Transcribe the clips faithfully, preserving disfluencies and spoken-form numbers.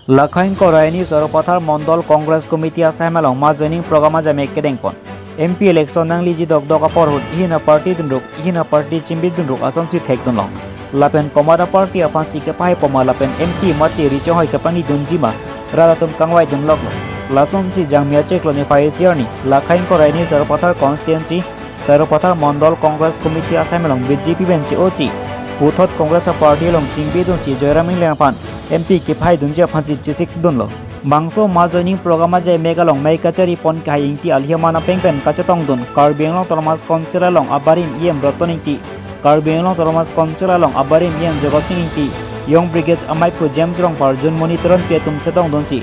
Lakhain Koraini Sarupathar Mondol Congress Committee asai malong mass joining program ajame kedengpon. M P election nangli ji dokdok apor ahut ihin aparty dunruk, ihin aparty chimbi dunruk asonsi thekdunlong. Lapen komat aparty aphansi kepahai poma lapen M P mate richonghoi kepangni dunjima rat atum kangvai dunloklo. Lasonsi Jangmi achiklo niphai isi arni Lakhain Koraini Sarupathar constituency Sarupathar Mondol Congress Committee asai malong B J P pen che-osi puthot Congress aparty along chingbi dunsi Joyram Engleng aphan M P kepahai dunji aphansi chesik dunlo. Bangso mass joining program ajai mek along mei kachari pon kehai Ingti Alhirman apeng pen kachetong dun Karbi Anglong Autonomous Council along abarim E M Roton Ingti, Karbi Anglong Autonomous Council along abarim E M Jagat Sing Ingti, Young Brigade amaiphu James Rongphar, Jun Moni Teronpi atum chetong dunsi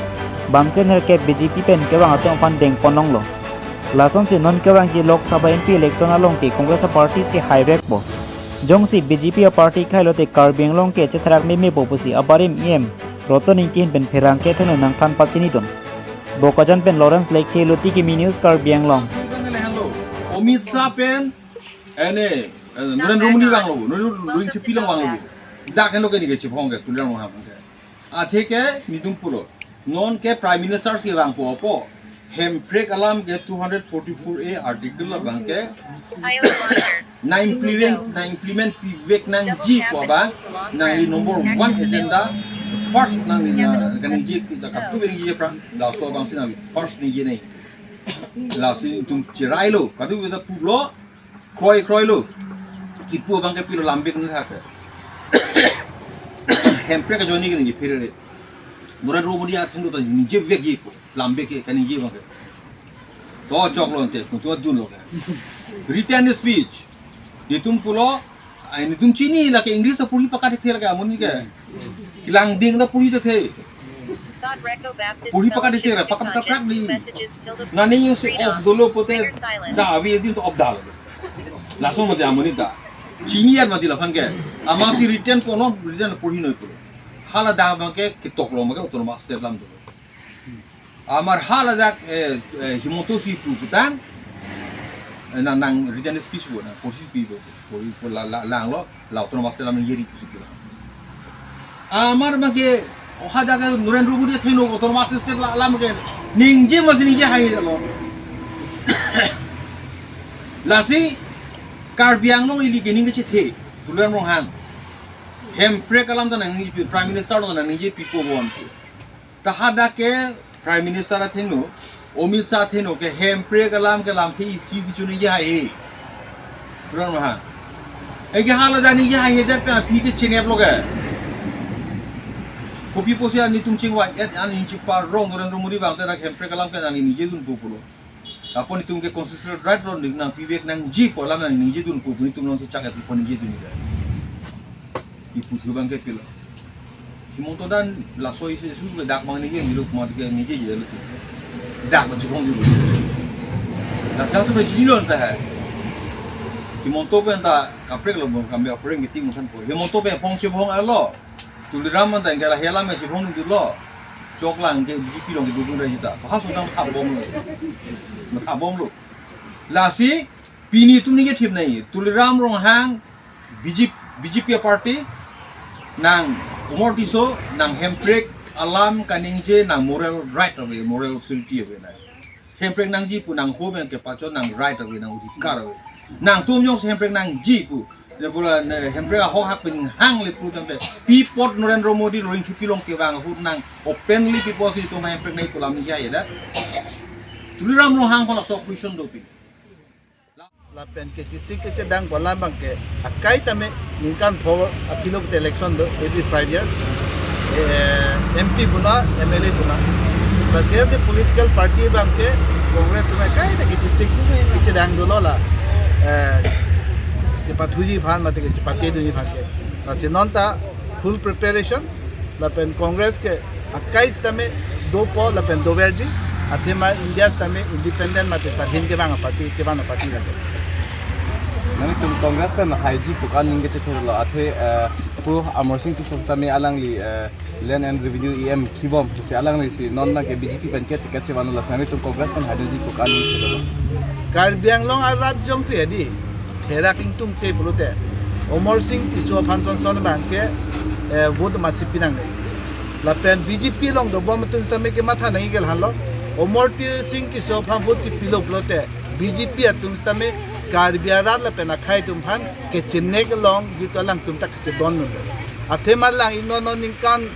bangke nerkep B J P pen kevang atum aphan dengponlonglo. Lasonsi non kevangji Lok Sabha M P election along ke Congress aparty si haivekpo. Jongsi B J P aparty khailote Karbi Anglong ke chetherak memepo pusi abarim E M Roton Ingti ahin pen pherangke thengno nangthan pachinidun. Bokajan pen Lawrence Lekthe, Luti Kimi News, Karbi Anglong. Amit Shah pen, ene, eh, Narendra Modi vanglo, Narendra Modi kepilong vanglo. Dak henlo ke nike chibhong ke, Tuliram Ronghang ke. Athe ke nelitum pulo. Non ke Prime Minister si vangpo apo. Hemprek alam ke two hundred forty-four A article abang ke na implement, na implement pivek nangji pu abang nangli number one agenda, first nangli na kaningje, kita katu ningje pra, laso abangsi nangli first ningje nai. Lasi nelitum cherailo, katu kita pulo, kroikroilo. Kipu abang ke pilo lambek na thak. Hemprek ajoine ke ningje pherere. Narendra Modi athengno ta ningje vekji ko, lambek ke kaningje abang ke. To choklo ante, kuntu adunlo ke. Written speech. Nelitum pulo, ai nelitum chini lake English ta puri pakat the lake amonit ke. Kelangding ta puri the. Puri pakat the, pakat pakat di. Nani use of dolo pote, da avi din to of dal. Langsung mati amonit ta. Chini yan mati laphan ke. Amatsi written kono, written puri noi pulo. Hala da abang ke ketoklo abang ke autonomous state alam dolo. Amar hala dak, eh, eh, Himanta si pu putang, eh, nang, nang written speech bo, nang porsi pi bo, porsi pu la, la, langlo, la autonomous state alam ningje ri pusi pu lang. Amar abang ke, o hadak ke Narendra Modi athengno autonomous state la, alam ke, ningje masi ningje hailo. Lasi, Karbi Anglong ili ke ningje chethe, Tuliram Ronghang. Hemprek alam ta nangji pi, Prime Minister ta nangji pipo bon pu. Ta hadak ke Prime Minister athengno, Amit Shah athengno ke hemprek alam ke lamthe isi si chuningje haihe. Tuliram Ronghang. Eke hala da ningje haihe det pen aphi ke chinep lo ke. Kopi pusi nelitum chingvai-et an ningje parong Narendra Modi vangte dak hemprek alam ke nangli ningje dunpo pulo. Apot nelitum ke constitutional right lo, nangpivek nangji pu alam nangli ningje dunpo, nelitum alongsi chak-et pu ningje dun. Ipu thu abang ke pilo. Himanta dan laso isi su ke dak abang ningje, niluk mat ke ningje je lo. Dak abang chibong dulu. Dak sa su ke chinilo ta hai. Himanta pen ta kaprek lo, kami kaprek meeting mungkin po. Himanta pen phong chibong alo. Tuliram man ta ingkala hela me chibong dulu. Choklang ke B J P along kedodun ra jita. Bahas undang matha bomlo. Matha bomlo. Lasi pini nelitum ningje thip nai. Tuliram Ronghang B J P, B J P party nang Omor Tisso nang hemprek alam kaningje nang moral right ave, moral authority ave nai. Hemprek nangji pu nang home ke pachon nang right ave, nang odhikar ave. Nangtum jongsi hemprek nangji pu, ne pura ne hemprek ahok hak pen hang le pu tangte. Pi apot Narendra Modi lo ring thupi along kevang ahut nang openly pi apotsi nelitum hemprek nai pu alam ningje ya da. Tuliram Ronghang aphan laso question dopik. Lapen ke chesik kechedang pu alam abang ke akai tame ningkan pho apilok te election do every five years. Eh, M P puna, M L A puna. Lasi si political party abang ke Congress puna akai ta kechesik kechedang dolo la. Eh, kepathuji aphan mate kechepate dunji aphan ke. Lasi non ta full preparation lapen Congress ke akai sitame dopo lapen doverji, athema India sitame independent mate sadhin kevang aparty, kevang aparty lake. Nanglitum Congress pen haiji pu aning kechethelo athe, eh, pu Amarsing Tisso sitame alangli, eh, Land and Revenue E M kibom si alanglisi non abang ke B J P pen ke ticket chevan lo, nanglitum Congress pen haiji pu aning kechethelo. Karbi Anglong arat jongsi hedi therak ingtungte pulote Amarsing Tisso aphan sonson abang ke, eh, vote amatsi pinangne. Lapen B J P along dobom atum sitame kematha nangji ke lahenlo. Amartya Singh Tisso aphan vote kipilo pulote B J P atum sitame Karbi arat lapen akhei atum aphan kechenek along jitu alangtum ta kachedondunlo. Athema lang inut non ningkan,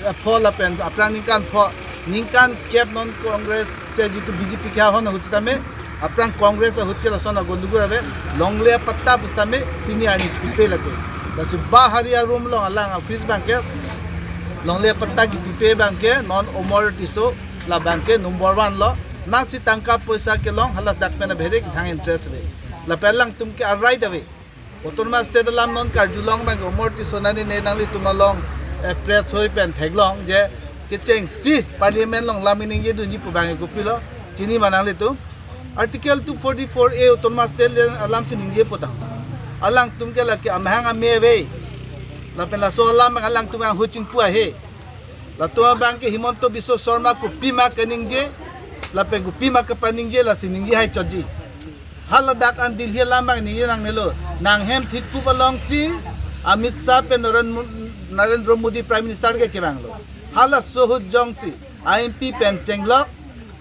eh, pho lapen aphrang ningkan pho, ningkan kep non Congress che jitu B J P ke ahon ahut sitame, aphrang Congress ahut ke lason agondugur ave, longle apatta pusitame pini arni pipe lake. Lasi Bahari arum along alang office abangke, longle apatta kipipe abangke non Amartya Tisso, labangke number one lo. Nasi tangka poisa kelong, haladak pen abhere kethang interest ave. Lapen alangtum ke a-right ave. Autonomous State alam non karjulong abang Amartya Tisso nani ne nanglitum along, eh, press hoi pen theklong je kechengsi Parliament along lam ningjedunji pu abang kopilo chini ma nanglitum. Article two forty-four A Autonomous State alam si ningje putang. Alangtum ke lake amahang ame ave. Lapen laso alam abang alangtum ahut chingpu ahe. Latum abangke Himanta Biswa Sarma kopima kaningje, lapen kopima kapaningje lasi ningje hai chotji. Haladak an Delhi alam abang ningje nangnelo. Nanghem thikpu alongsi Amit Shah pen Naren-, Narendra Modi Prime Minister ke kevanglo. Halaso ahut jongsi a-M P pen chenglok,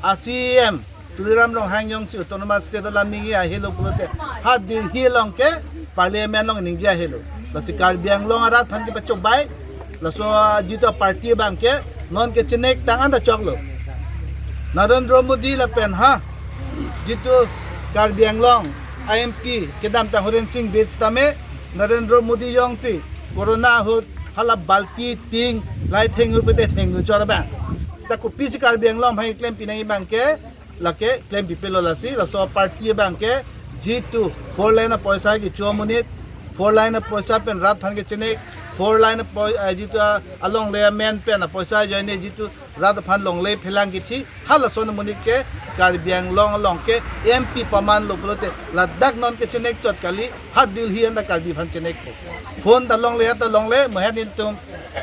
a-C E M Tuliram Ronghang jongsi Autonomous State alam ningje ahelo pulote, ha Delhi along ke Parliament along ningje ahelo. Lasi Karbi Anglong arat aphan kepachobei, laso, ah, jitu party abangke non kechenek tang anta choklo. Narendra Modi lapen ha jitu Karbi Anglong a-M P kedamtang Horen Sing Bey sitame, Narendra Modi jongsi Corona ahut hala balti ting lahai thengdun pute thengdun chot abang. Seta kopisi Karbi Anglong hai klem pinangji abangke, lake klem pipelo lasi, laso party abangke jitu four lane apoisa kecho amonit, four lane apoisa pen rat aphan kechenek, four lane apoi-, eh, jitu, ah, alongle amen pen apoisa ajoine jitu rat aphan longle phelang kithi, halason amonit ke Karbi Anglong along ke M P pamanlo pulote, ladak non kechenek chot kali, ha Delhi anta Karbi aphan chenekpo. Phone ta longle, ha ta longle, mohen intum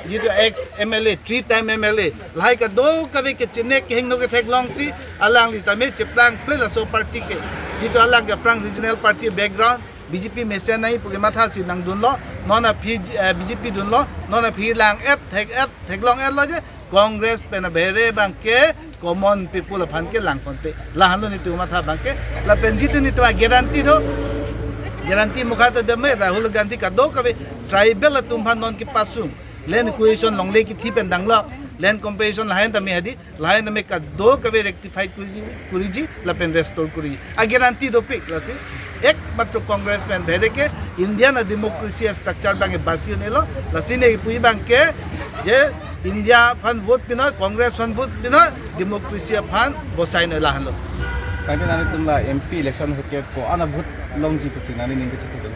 jitu ex M L A, three time M L A, lahai kadokave kechenek kehingno ketheklongsi, alangli tame cheplang ple laso party ke. Jitu alang ke aphrang regional party background, B J P mesen nangji pu kematha si nangdunlo, non aphi, eh, B J P dunlo, non aphi lang-et, thek-et, theklong-etlo je, Congress pen abhere abangke common people aphan ke langponpe. Lahenlo netum matha abangke. Lapen jitu netum a-guarantee do. Guarantee mukha ta deme, Rahul Gandhi kadokave tribal atum aphan non kepasung. Land acquisition longle kithi pen danglok. Land compensation lahai tame hadi, lahai tame kadokave rectify kuriji, kuriji, lapen restore kuriji. A-guarantee dopik lasi. Ekmatro Congress pen bhere ke Indian a-democracy a-structure abangke basi un-elo, lasi ne puji abangke je India aphan vote pinoi, Congress aphan vote pinoi, democracy aphan bosai noi, lahenlo. Tapi nangtum la M P election ahut ke ko-an a-vote longji pusi nangning kechethe.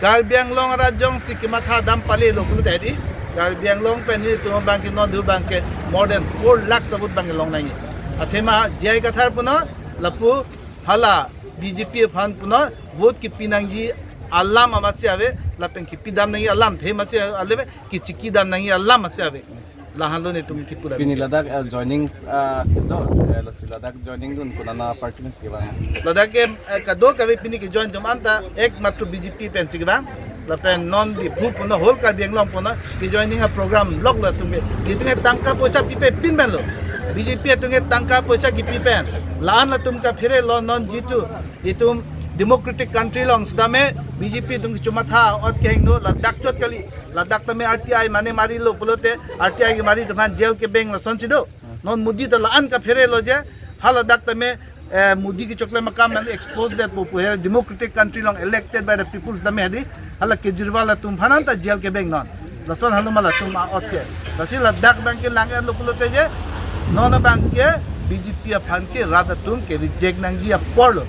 Karbi Anglong arat jongsi kematha dam palelo pulote hadi, Karbi Anglong pen netum abangke non do abangke more than four lakhs a-vote abangke longnangji. Athema J I Kathar punon, lapu hala B J P aphan punon vote kipinangji alam amatsi ave, lapen kipidam nangji alamthe amatsi ave, kechekidam nangji alam amatsi ave. Lahenlo netum kipu dam. Pini ladak, eh, joining, ah, kedo, eh, lasi ladak joining dun konat a-party pensi kevang? Ladak ke, eh, kadokave pini ke-join atum anta ekmatro B J P pensi kevang. Lapen non Diphu punon, whole Karbi Anglong punon, ke-joining a-program lok latum ke. Itum ke tangka poisa pipe pin penlo. B J P atum ke tangka poisa kipi pen. La-an latum kapherelo non jitu itum democratic country along sitame B J P atum kechomatha ot kehingno ladak chot kali. Ladak tame R T I mane marilo pulote, R T I kemari atum aphan jail kebeng lasonsi do. Non Modi ta la-an kapherelo je, ha ladak tame, eh, Modi kechoklem akam an expose detpo pu he, democratic country along elected by the people sitame hadi, hala Kejriwal atum aphan anta jail kebeng non. Lason henlo ma latum a-ot ke. Lasi ladak abangke lang-etlo pulote je, non abangke B J P aphan ke rat atum ke-reject nangji aporlo.